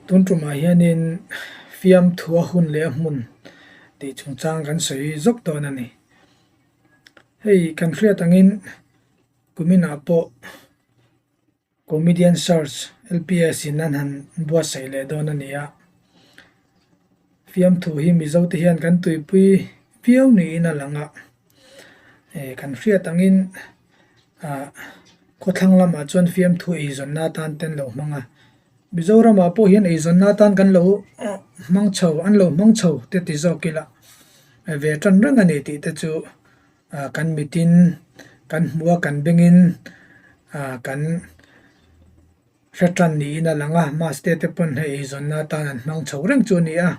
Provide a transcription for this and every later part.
Tun tumah hianin fiamthua hun leh a hmun tih chungchang kan sawi zawk dawn a ni. Hei kan hriat angin kuminah pawh Comedian Search LPS in an han buatsaih leh dawn a ni a. Fiamthu hi Mizo te hian kan tuipui viau niin a lang a. Kan hriat angin ah khawthlang lamah chuan fiamthu eizawnna atan te an lo hmang a. Mizoramah pawh hian eizawnna atan kan lo hmang chho an lo hmang chho te ti zawk ila ve tan reng a ni tih te chu Kan mitin kan hmu a, kan bengin kan hre tan niin a lang a, Maste te pawn hei eizawnna atan an hmang chho reng chu a ni a.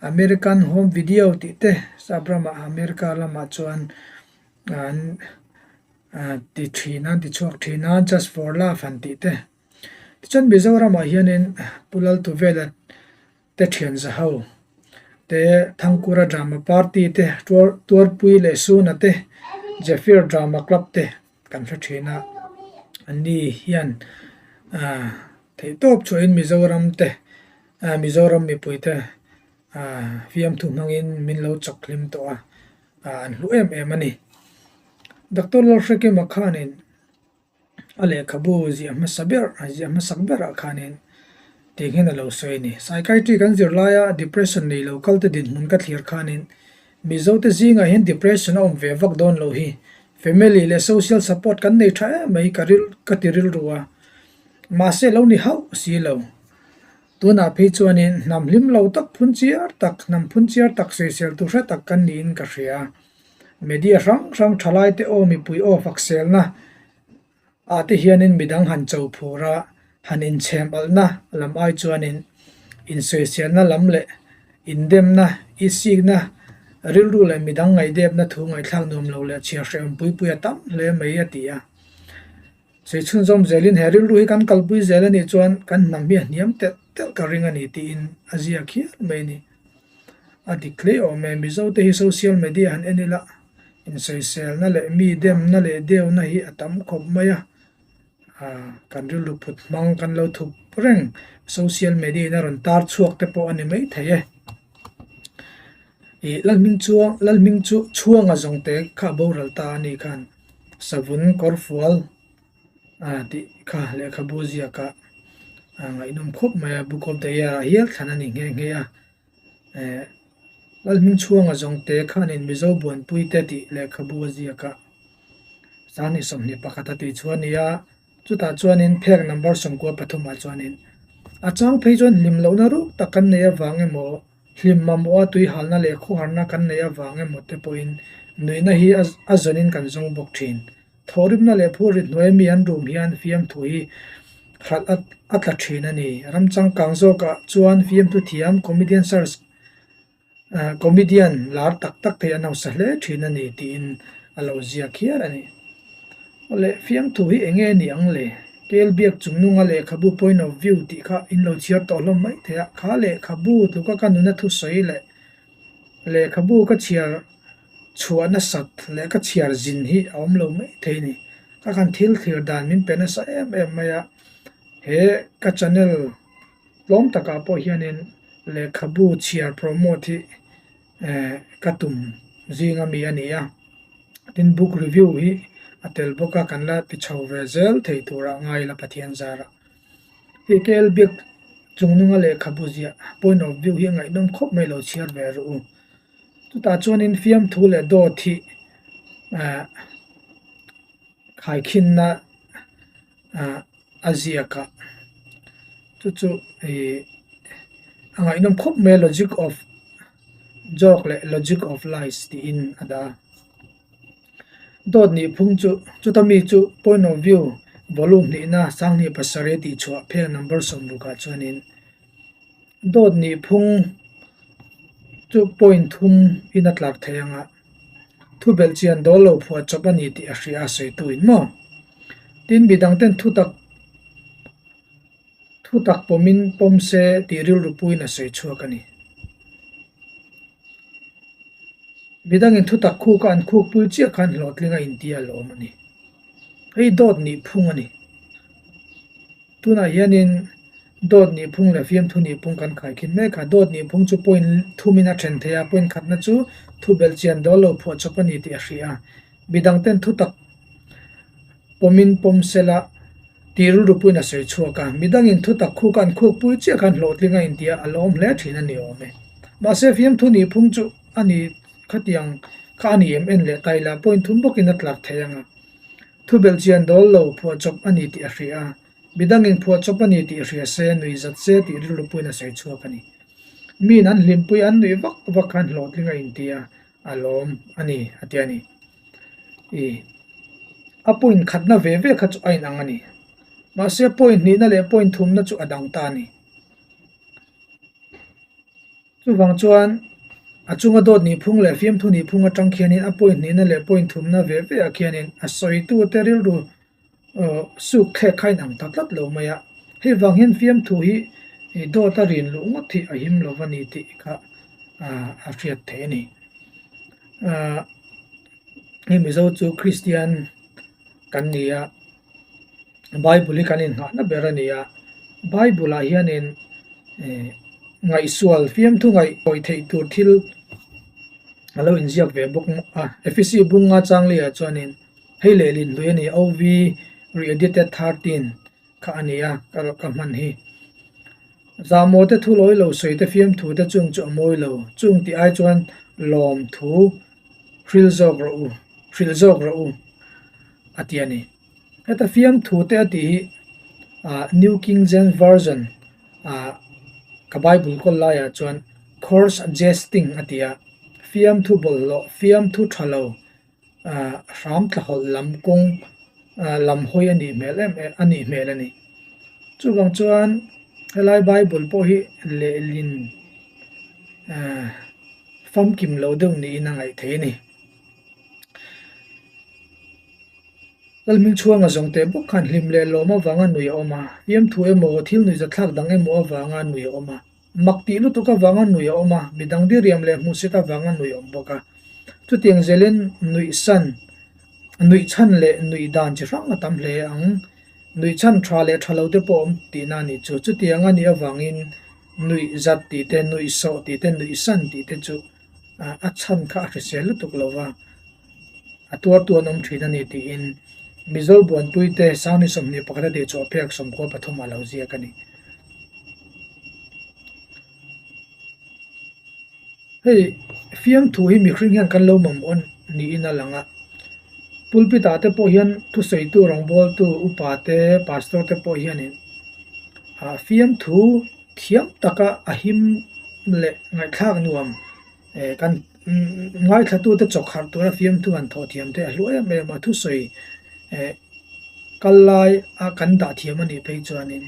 American Home Video tih te sap ramah America lamah chuan an ti thin a, an ti chhuak thin a, Just for Love han tih te. Tichuan Mizoramah hianin Pu Laltuvela te thian za ho te, Thangkura Drama Party te, Tuarpui leh Suna te, Zephyr Drama Club te kan hre thin a, anni hian theihtawp chhuahin Mizoram te, Mizoram mipui te fiamthu hmangin min lo chak hlim tawh a, an hlu em em a ni. Doctor Lalhrekima khanin A lehkhabu ziah hmasa ber, a ziah hmasak berah khanin tih hian a lo sawi a ni. Psychiatry kan zir laia depression nei lo kalte dinhmun ka thlir khanin Mizote zingah hian depression a awm ve vak dawn lo hi family leh social support kan nei tha em mai ka ril ka ti rilru a, mahse lo ni hauh si lo. Tunah phei chuanin hnam hlim lo tak phun chiar tak, hnam phun chiar tak sawisel tu hre tak kan niin ka hria. Media hrang hrang thalaite aw mipui aw fakselna ah te hianin midang han cho phur a, han inchhem alhna lam ai chuanin insawiselna lam leh indemna, isikna, rilru leh midang ngaihdepna thu ngaihthlak nuam lo leh chhiar hrehawm pui pui a tam hle mai a ti a. Sawi chhunzawm zelin he rilru hi kan kalpui zel a nih chuan kan hnam hi a hniam telh telh ka ring a ni tiin a ziak hial mai a ni. A dik hle awm e, Mizo te hi social media han en ila insawiselna leh mi demna leh deuna hi a tam khawp mai a, kan rilru phut hmang kan lo thup reng social media in a rawn tar chhuak te pawh a ni maithei e. Ih Lalhming chuang Lalhming chu chhuanga zawngte kha a boral ta a ni khan. Savun kawrfual tih kha lehkhabu ziakah ngaihnawm khawp mai a, Book of the Year ah hial thlan a ni nghe nghe a. Lalhmingchhuanga zawngte khanin Mizo Buanpui te tih lehkhabu a ziak a, Sanghnih 21 a tih chhuah a ni a, chutah chuanin phek number 13 ah chuanin a chang phei chuan hlim lohna ruk tak kan nei avang emaw, Hlim mamawha tuihalna leh khawharna kan neih avang emaw te pawhin nuihna hi a zawnin kan zawng bawk thin. Thawhrimna leh phurrit hnuaia mi an rum hian fiamthu hi hralh a tla thin a ni. Ram changkang zawkah chuan fiamthu thiam, comedian search, comedian lar tak tak te hi an hausa hle thin a ni tiin a lo ziak hial a ni. Awle, fiamthu hi eng nge ni ang le? Kel biak chungnunga lehkhabu point of view tih kha in lo chhiar tawh hlawm mai thei a, kha lehkhabu tluka ka nuna thusawi leh lehkhabu ka chhiar chhuah nasat leh ka chhiar zin hi a awm lo mai thei a ni. Ka kan thil thlir dan min pe nasa em em mai a, he ka channel tlawm takah pawh hianin lehkhabu chhiar promote hi ka tum zinga mi a ni a. Tin book review hi a tel bawk a kan la ti chho ve zel thei turah ngai ila Pathian zarah. Hei KL Biak chungnunga lehkhabu ziah point of view hi a ngaihnawm khawp mai lo chhiar ve rawh u. Chutah chuanin fiamthu leh dawt hi ah khaikhinna ah a ziak a chu chu ih a ngaihnawm khawp mai a logic of joke leh logic of lies tiin a dah a. Dawt nih phung chu chuta mi chu point of view volume hnihna sanghnih pasarih tih chhuah pheng number sawmrukah chuanin dawt nih phung chu point thum in a tlak thei ang a, thu belh chian dawl lo phuah chawp a ni tih a hria a sawi tu in maw? Tin midang ten thutak Thutak pawmin pawm se tih rilru puiin a sawi chhuak a ni. Midangin thutak khuk a an khuk pui chiah khan hlawhtling a inti a lawm a ni. Hei dawt nih phung a ni. Tunah hianin Dawt nihphung leh fiamthu nihphung kan khaikhin mek a. Dawt nihphung chu point thumin a then thei a, point khatna chu thu belhchian dawl lo phuahchawp a ni tih a hrih a. Midangten thutak pawmin pawm sela tih rilru puiin a sawi chhuak a. Midangin thutak khuk an khukpui chiah khan hlawhtling a intia a lawm hle thin a ni awm e. Mahse fiamthu nihphung chu a ni khatiang kha a ni em en leh ta ila point thum bawkin a tlar thei ang a. Thu belhchian dawl lo phuahchawp a ni tih a hrih a. Midangin phuahchawp a ni tih hria se, nui zat se tih rilru puiin a sawi chhuak a ni. Miin an hlimpui an nuih vak vak khan hlawhtling a inti a, a lawm a ni a ti a ni. I a point khatna ve ve kha chu a inang a ni. Mahse point hnihna leh point thumna chu a dang ta a ni. Chuvang chuan a chunga dawt nihphung leh fiamthu nihphung atang khianin a point hnihna leh point thumna ve ve ah khianin a sawitute rilru suk thlek kha a inang ta tlat lo mai a. Hei vang hian fiamthu hi dawt a rin luh ngawt hi a him lo va ni tih kha a hriat theih a ni. Hei Mizo chu Kristian kan ni a. Bible hi kan inngahna ber a ni a, Bible ah hianin eh ngaihsual fiamthu ngaih awih theih tur thil a lo inziak ve bawk a, Efesi bunga changli ah chuanin hei lehlin hlui a ni OV re-edited 13 kha a ni a ka ka hman hi. Zahmawh te thu lawi lo sawi te fiamthu te chung chu a mawi lo, chung tih ai chuan lawmthu hril zawk rawh u, hrilh zawk rawh u a ti a ni. Heta fiamthu te a tih hi ah New King James Version ah ka Bible kawl laiah chuan coarse jesting a ti a, fiamthu bawlhhlawh, fiamthu tha lo ah hram tlahawlh lam kawng ah lam hawi a nih hmel em em a nih hmel a ni. Chuvang chuan helai Bible pawh hi lehlin ah famkim loh deuh niin a ngaih theih a ni. Lalhming chhuanga zawng teh bawk khan hlim leh lawm avanga nui a awm a, fiamthu emaw thil nuihzathlak dang emaw avanga nui a awm a, mak tih lutuk avanga nui a awm a, midang diriam leh hmuhsit avanga nui a awm bawk a. Chutiang zelin nuihsan, nuihchhan leh nuih dan chi hrang a tam hle ang. Nuihchhan tha leh tha lo te pawh a awm tihna a nih chu. Chutiang a nih avangin nuihzat tih te, nuihsawh tih te, nuihsan tih te chu a chhan kha a hrisel lutuk lo va, a tuartu an awm thin a ni tiin Mizo buanpuite Sangni 21 a tihchhuah phek 13 a lo ziak a ni. Hei fiamthu hi mihring hian kan lo mamawh niin a lang a, pulpit ah te pawh hian thusawitu rawngbawltu upa te pastor te pawh hianin ah fiamthu thiam taka a him leh ngaihthlak nuam eh kan ngaithlatute chawkharh tura fiamthu han thawh thiam te a hlu em em a thusawi eh kal lai a kan dah thiam a nih phei chuanin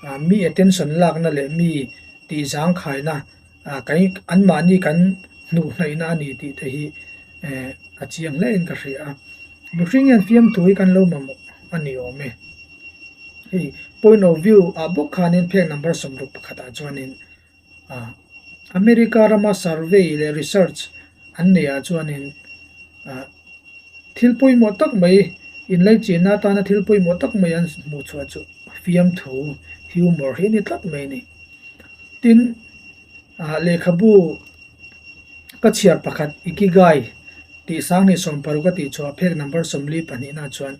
ah mi attention lakna leh mi tih zangkhaina ah kan anmahni kan hnuh hnaihna a ni tih te hi eh a chiang hle in ka hria a mihring hian fiamthu hi kan lo mamawh a ni awm e. Hei point of view ah bawk khanin phek number 61 ah chuanin ah America rama survey leh research an neih ah chuanin ah thil pawimawh tak mai inlaichinna atana thil pawimawh tak mai an hmuh chhuah chu fiamthu humour hi a ni tlat mai a ni. Tin ah lehkhabu ka chhiar pakhat Ikigai tih 2016 a tih chhuah phek number 42 na chuan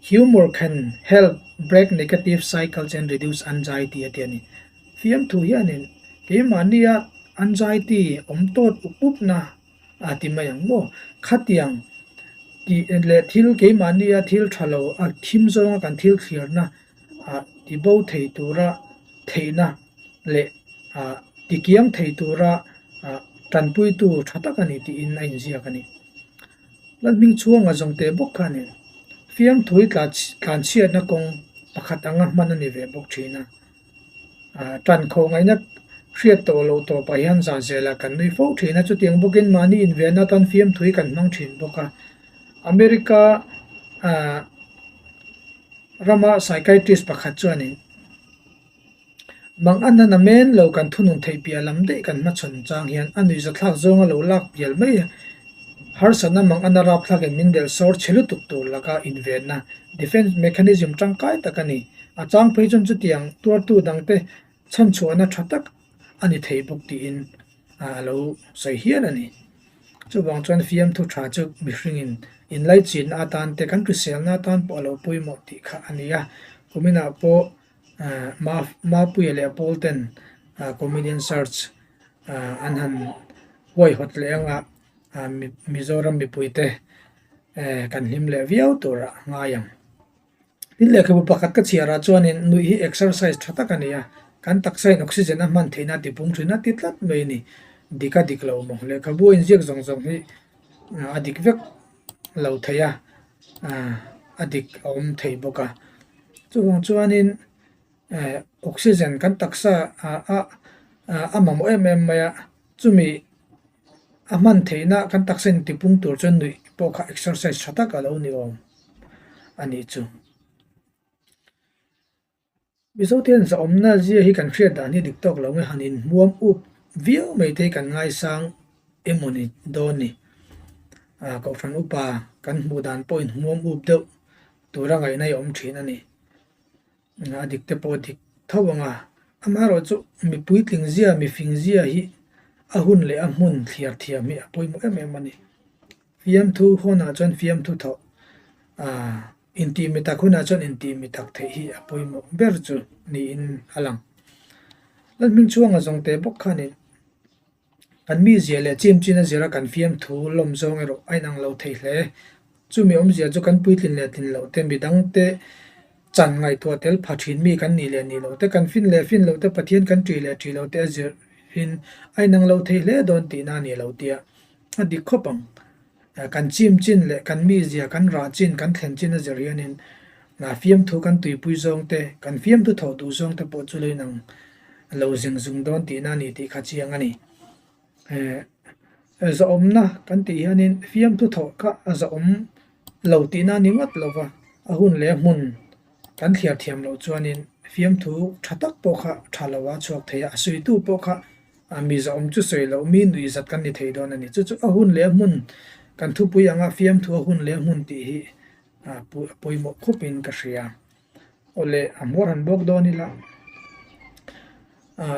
Humour can help break negative cycles and reduce anxiety a ti a ni. Fiamthu hianin keimahnia anxiety awm tawt up upna a ti mai ang maw? Khatiang tih leh thil keimahnia thil tha lo a thim zawnga kan thil thlirna ah ti bo thei tura theihna leh ah ti kiang thei tura ah tanpuitu tha tak a ni tiin a inziak a ni. Lalhming chhuanga zawng teh bawk kha nen fiamthui tlanchhiatna kawng pakhat anga hman a ni ve bawk thin a. Tan kho ngaihna hriat tawh loh tawpah hian zah zelah kan nui fo thin a, chutiang bawkin mahni invenna atan fiamthui kan hmang thin bawk a. America rama psychiatrist pakhat chuanin. Mang an a men lo kan thunun theih piah lam daih kan hmachhawn chang hian a nuihzathlak zawnga lo lak pial mai a, harsatna mang an a rapthlakin min delh sawr chhe lutuk tur laka invenna, defense mechanism, tangkai tak a ni. A chang phei chuan chutiang tuartu dangte chhanchhuahna tha tak a ni thei bawk tiin a lo sawi hial a ni. Chuvang chuan fiamthu tha chu mihringin inlaichinna atan te kan hriselna atan pawh a lo pawimawh tih kha a ni a. Kuminah pawh Mapuia leh Paul ten Comedian Search an han huaihawt leh anga Mizoram mipuite kan hlim leh viau tur a ngai ang. Tin lehkhabu pakhat ka chhiar ah chuanin nuih hi exercise tha tak a ni a, kan taksa in oxygen a hman theihna a tipung thin a ti tlat mai a ni. Dik a dik lo maw? Lehkhabu a inziak zawng zawng hi a dik vek lo thei a, a dik a awm thei bawk a. Chuvang chuanin oxygen kan taksa ah a mamawh em em mai a, chumi A hman theihna kan taksa in tipung tur chuan nuih pawh kha exercise tha tak a lo ni awm a nih chu. Mizo te hian zahawmna zia hi kan hriat dan hi dik tawk lo nge han inhmuam up viau mai te hi kan ngaisang emaw ni dawn ni. Kohhran upa kan hmuh dan pawh inhmuam up deuh tura ngaihna hi a awm thin a ni. A dik te pawh a dik tho ang a, amaherawh chu mi puitling zia, mi fing zia hi a hun leh a hmun thliar thiam hi a pawimawh em em a ni. Fiamthu hunah chuan fiamthu thawh, aah intih mi tak hunah chuan intih mi tak theih hi a pawimawh ber chu niin a lang. Lalhmingchhuanga zawng teh bawk khanin Kan mizia leh chim chin a zira kan fiamthu lawm zawng erawh a inang lo thei hle. Chumi awmzia chu kan puitlin leh tlin loh te, midangte chan ngaihtuah tel pha thin mi kan nih leh nih loh te, kan fin leh fin loh te, Pathian kan ṭih leh ṭih loh te a zirin a inang lo thei hle dawn tihna a ni lo tia a dik khawp ang. Kan chim chin leh kan mizia, kan rah chin, kan thlen chin a zir hianin fiamthu kan tuipui zawng te, kan fiamthu thawh duh zawng te pawh chu lo inang lo zing zung dawn tihna a ni tih kha chiang a ni. Zahawmna kan tih hianin fiamthu thawh kha a zahawm lo tihna a ni ngawt lo va, a hun leh a hmun kan thliar thiam loh chuanin fiamthu tha tak pawh kha tha lo a chhuak thei a, a suitu pawh kha A mi zahawm chu sawi loh, mi nuih zat kan ni thei dawn a ni. Chu chu a hun leh a hmun, kan thupui anga fiamthu a hun leh a hmun tih hi a pawimawh khawpin ka hria. Awle, a hmuar han bawk dawn ila,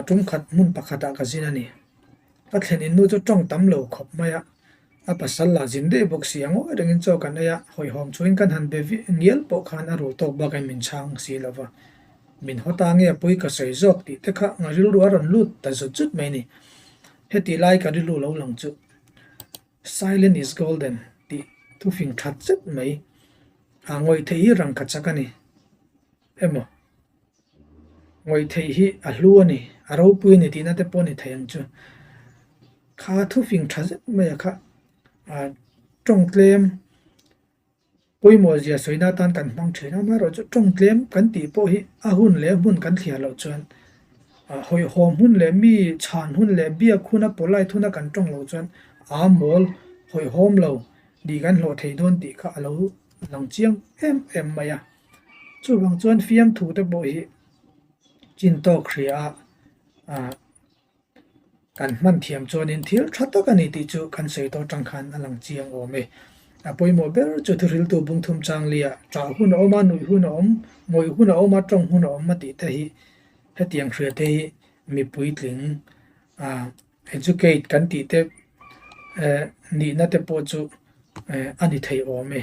tum khat hmun pakhatah ka zin a ni. Ka thlen in nu chu tawng tam lo khawp mai a, a pasal lah zin daih bawk si a, ngawi rengin chaw kan ei a, hawihhawm chungin kan han be ngial pawh khan a rul tawk bakin min chhang si lo va. Min haw ta nge pui ka sawi zawk tih te kha nga rilru a rawn lut ta zut zut mai ni. Heti lai ka rilru lo lang chu Silent is golden tih thufing that zet mai a ngawih theih hi rangkha chak a ni emaw ngawih theih hi a hlu a ni, a ropui a ni tihna te pawh a ni thei ang chu. Kha thufing tha zet mai a kha tawng tlem Pawimawh zia sawina atan kan hmang thin a, amaherawhchu tawng tlem kan tih pawh hi a hun leh hmun kan thliar loh chuan hawihhawm hun leh mi chhan hun leh biak huna polite huna kan tawng loh chuan a mawl hawihhawm lo tih kan hlawh thei dawn tih kha a lo lang chiang em em mai a. Chuvang chuan fiamthu te pawh hi chin tawk hria a. Kan hman thiam chuanin thil tha tak a ni tih chu kan sawi tawh atang khan a lang chiang awm e. A pawimawh ber chu thuhriltu bungthum changlia ṭah hun a awm a, nuih hun a awm, ngawih hun a awm a, ṭawng hun a awm a tih te hi hetiang hria te hi mi puitling educate kan tih te nihna te pawh chu a ni thei awm e.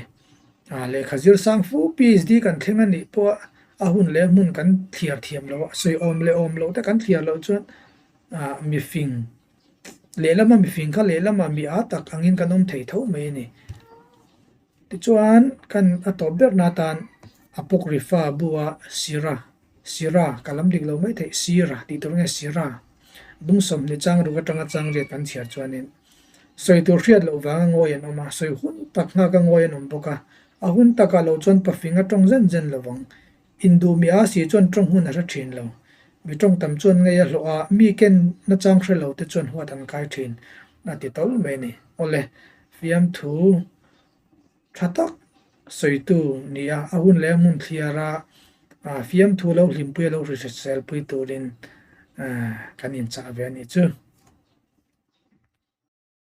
Lehkha zir sang fu PhD kan thleng a nih pawh a hun leh hmun kan thliar thiam loh a, sawi awm leh awm loh te kan thliar loh chuan mifing lehlama mifing kha lehlama mi a tak angin kan awm thei tho mai a ni. Tichuan kan a tawp berna atan Apocrypha bu a Sira Sira ka lam dik lo mai theih Sira tih tur nge Sira bung 20 chang ruk atanga chang riat kan chhiar chuanin sawi tur hriat loh vanga ngawi an awm a, sawi hun tak nghak a ngawi an awm bawk a, a hun takah lo chuan pafing a tawng zen zen lo vang. Induh mi a si chuan tawng hun a hre thin lo. Mi tawng tam chuan ngei a hlawh a, mi ken nachang hre lo te chuan huat an kai thin a ti tawlh mai a ni. Awle, fiamthu. Tha tak sawitu ni a, a hun leh a hmun thliar a, fiamthu lo hlimpui a lo hrisel pui turin kan inchah ve a nih chu.